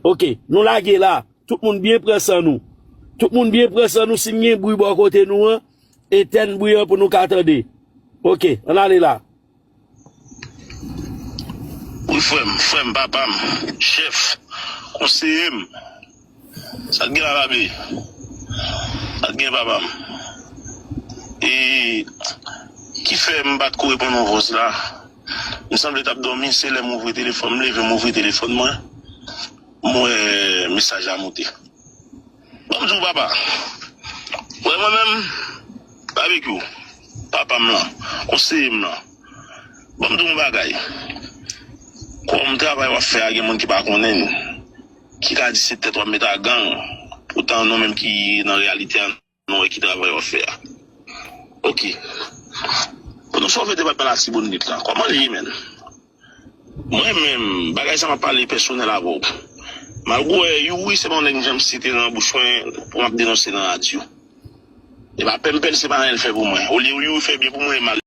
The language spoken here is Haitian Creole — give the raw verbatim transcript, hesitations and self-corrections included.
Ok, nou lage la. Tout moun byen pran san nou. Tout moun byen pran san nou. Si n gen bri bò kote nou an, etèn bri an pou nou ka tande. Ok, ann ale la. Wi, frè m, frè m, papa m, chèf, konseye m. Sa k gen la, Babe? Sa k gen, papa m? E ki fè m pa t ko reponn yon vòs la? M sanble t ap dòmi, se lè m ouvri telefòn, m leve, m ouvri telefòn mwen, m wè mesaj la moute. Ban m di w, papa. Wè mwen menm, Babekyou, papa m lan, konseye m lan. Ban m di w yon bagay. Kòm travay w ap fè a, gen moun ki pa konnen l, ki ka di se tèt w ap met a gang. Poutan nou menm ki nan reyalite an, nou wè ki travay w ap fè a. Ok. Pou nou sove depatman Latibonit la, kòman l ye, menn? Mwen menm, bagay sa m ap pale pèsonèl avè w. Malgre Youri se pa yon nèg m janm site nan bouch mwen pou m ap denonse nan radyo. E pa pèmpèl, se pa anyen l fè pou mwen. Olye Youri fè byen pou mwen, e mal